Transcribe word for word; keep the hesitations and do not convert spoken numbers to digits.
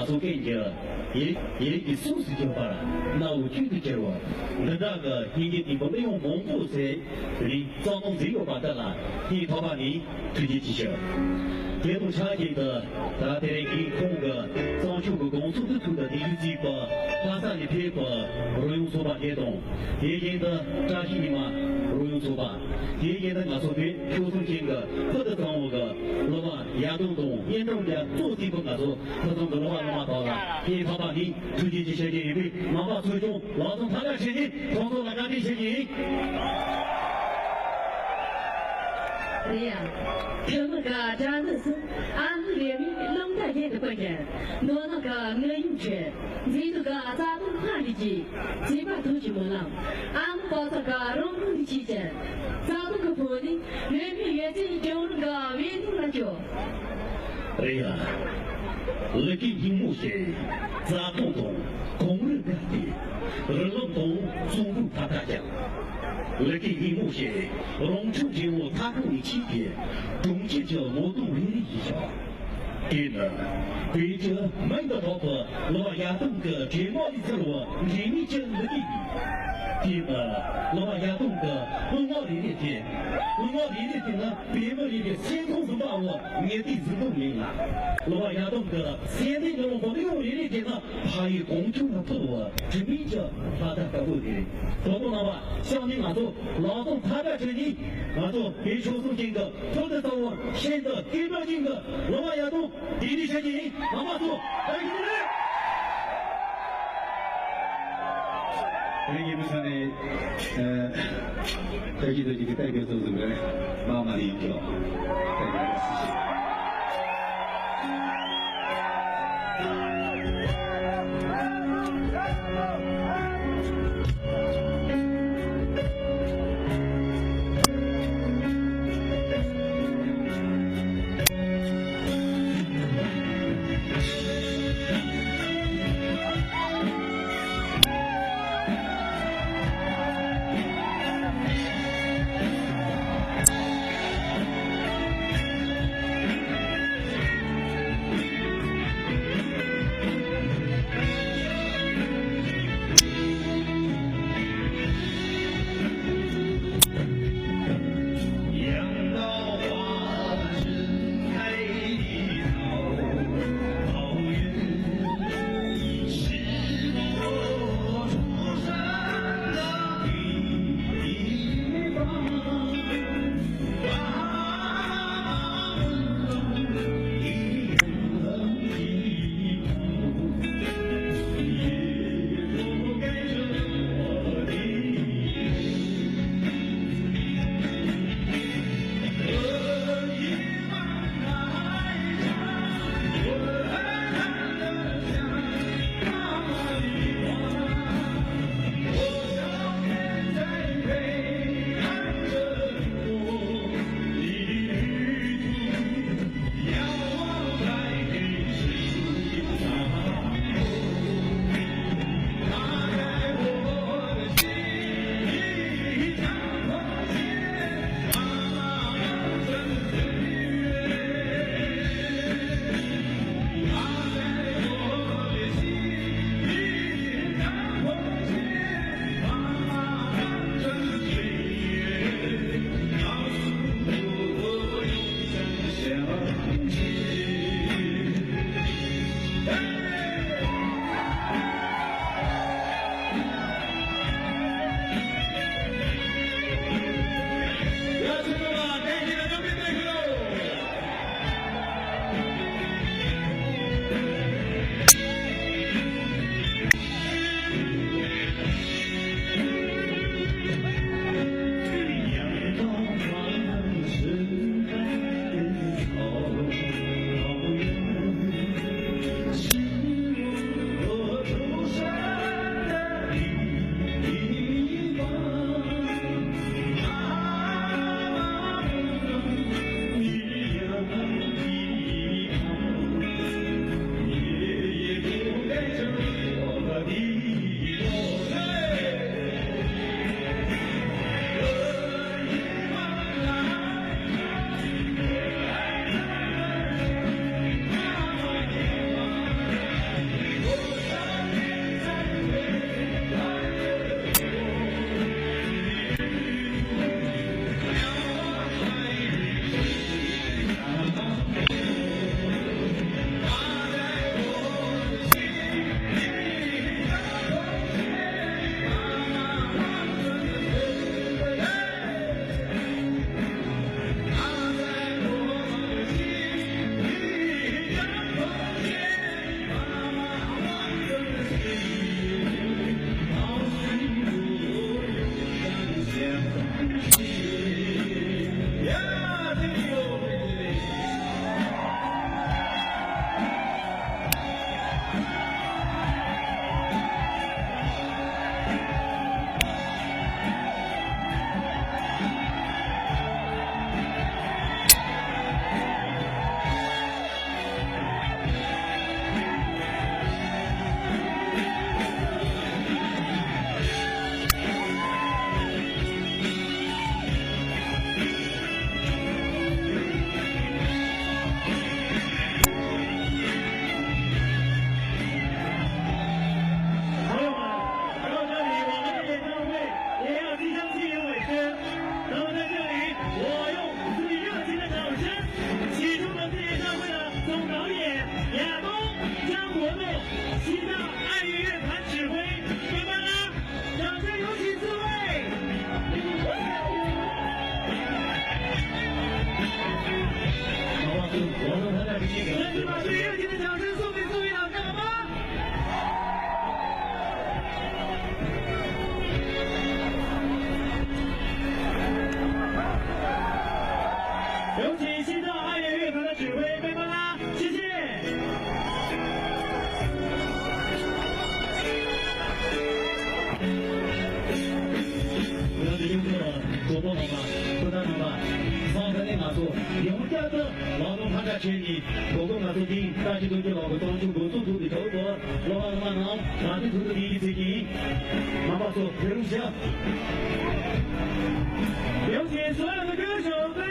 སོ་སྐད་ཀྱི་ཡིག་ཡིག་གི་སྲོག་སུ་གྱུར་པར་གནའ་བོའི་ཆོས་སུ་གྱུར་བ། འདི་དག་གི་སྙིང་གི་དེ་བུ་མི་ཡོང་མང་པོ་ཟེར་རིགས་རྩ་དོན་ཟིན་ཡོད་པ་འདི་ལ་སྙིང་ཐག་པ་ནས་ཐུགས་རྗེ་ཆེ་ཞུ། དེ་དང་ཆ་གཅིག་ཏུ་ད་དེ་རིང་གི་ཁོང་གི་གཙང་ཆུ་གི་དགོང་ཚོགས་འདི་ཐུགས་དང་དེ་ཡུལ་གཅིག་པ་ལྷ་ས་ནས་ཕེབས་པ་རོལ་དབྱངས་ཚོགས་པ་དེ་དང་དེ་བཞིན་དུ་བཀྲ་ཤིས་ཉི་མ་རོལ་དབྱངས་ཚོགས་པ། དེ་བཞིན་དུ་ང་ཚོ་བོད་ཆོལ་གསུམ་ཅན་གྱི་ཕུལ་དུ་བྱུང་བའི་གི་སློབ་པ་ཡར་ཐོན་དང་སྙན་སྒྲོན་རྒྱ་གཙོ་བྱས་པའི་ང་ཚོ་ཕུལ་བྱུང་གི་སློབ་པ་སློབ་མ་དག་ལ་སྙིང་ཐག་པ་ནས་ཐུགས་རྗེ་ཆེ་ཞུ་རྒྱུ་ཡིན་པས། རྣམ་པ་ཚོས་ཀྱང་ལག་ཟུང་ཐག་ཁ་བྱེད་ཀྱིན་ཁོང་ཚོ་ལ་བཀའ་དྲིན་ཞུ་རྒྱུ་ཡིན། རེད་ཡ། ཐོན་མི་ག་དྲ་འདི་སུ་ཨ་ནུ་རེ་མི་རླུང་རྟ་རྒྱལ་དུ་བཀོད་ཀྱང་། མདོ་ནག་ག་ངན་ཡུམ་ཆེ། མཛེས་སྡུག་ག་རྩ་དོན་སྔར་ལས་ཀྱི། མཛེས་པ་ཐུགས་ཀྱི་སྨོན་ལམ། ཨ་མ་པ་ཚ་ག་རང་དབང་འདི་ཆེ་ཅན། རྩ་དོན་གི་ཕོ་ནི་རེ་མི་ཡོད་ཚད་ཀྱི་དྲན་རུང་ག་བའི་ནུ་ལ་སྐྱོ། རེད་ཡ། ལི་ཀའི་སྙིང་མོ་ཞེས་རྩ་དོན་དང་གངས་རི་བརྒལ་ཏེ་རི་ལམ་དང་གཙང་པོའི་ཕ་མཐའ་བརྒྱབ། ལི་ཀའི་སྙིང་མོ་ཞེས་རང་ཕྱོགས་འབྲས་བུ་མཐའ་འཁོར་ནས་མཆིས་པའི་གྲོང་ཁྱེར་གྱི་ངོ་གདོང་རེ་རེ་ཡིན་ཞིང་། དེ་ནི་བོད་ཀྱི་མིང་དུ་གྲགས་པའི་ལོ་ཡ་དུང་གི་གྲེ་མོ་ལས་ཚུར་བ་འདྲེས་མའི་ཅན་འདི་ཡིན། དེ་ནི་ལོ་ཡ་དུང་གི་ལུས་ངག་རེ་རེ་དེ། ལུས་ངག་རེ་རེ་དེ་ནི་བོད་མི་རེ་རེའི་སེམས་ཁོང་ཟིན་པའོ། ངེས་ཏིག་ཟིན་དུ་མིན་ལ། ལོ་ཡ་དུང་གི་སེམས་ནི་ངོ་བོ་ཡོང་རེ་རེ་དེ་ནི་ཕ་ཡི་གོང་ཆུང་ལ་ཕུལ་བ་དྲི་མེད་ཀྱི་ལྷ་ད་ལྟ་བུ་དེ་རེད། དོ་དོ་ན་བ་ཤང་ནི་ང་ཚོ་ལག་སྟོང་ཐ་ཀ་ཁྲི་ནི་ང་ཚོ་བོད་ཆོལ་གསུམ་ཅན་གྱི་ཕུལ་དུ་བྱུང་བ་ཤིན་ཏུ་སྐལ་པ་ཅན་གྱི་ལོ་ཡ་དུང་དེ་ནི་ཤ་ཅན་ཡིན། ང་མ་ཚོ་ད་ཡིན་རེད། དེ་ཡིན་མི་ས་ནས་ཨ་ཁ་ཅིག་ད་ཅིག་གི་ཏེ་གེ་ཚོ་ཟིན་རེད། མ་མ་ནི་ཡིན་གྱི་ལོ། ཏེ་གེ་ཟིན་ཤེས། ལོ་ལོ་ལ་ཕུ་ཐག་རིང་པ། སང་ཕན་ནས་ང་ཚོ་ཡོངས་བསྐྱར་དུ་ལག་ལེན་ཕར་འགྲོ་བྱས་ནས་གོ་སྐབས་ང་ཚོ་འདི་ལྟ་ཅི་ཐུབ་ཀྱི་ལག་གི་གཏོང་ཆུང་འགོ་ཚུགས་ཐུབ་པའི་ཐོག་ཏུ་སློབ་མ་རྣམས་ལ་དེ་ཐུགས་ཐུགས་ཡིད་ཀྱི་ཚིག་གིས་རྣམ་པ་ཚོ་ཕེབས་རོགས་ཞུ། ཡོངས་ཀྱི་བསོད་ནམས་ཀྱི་ཞབས་ཏོག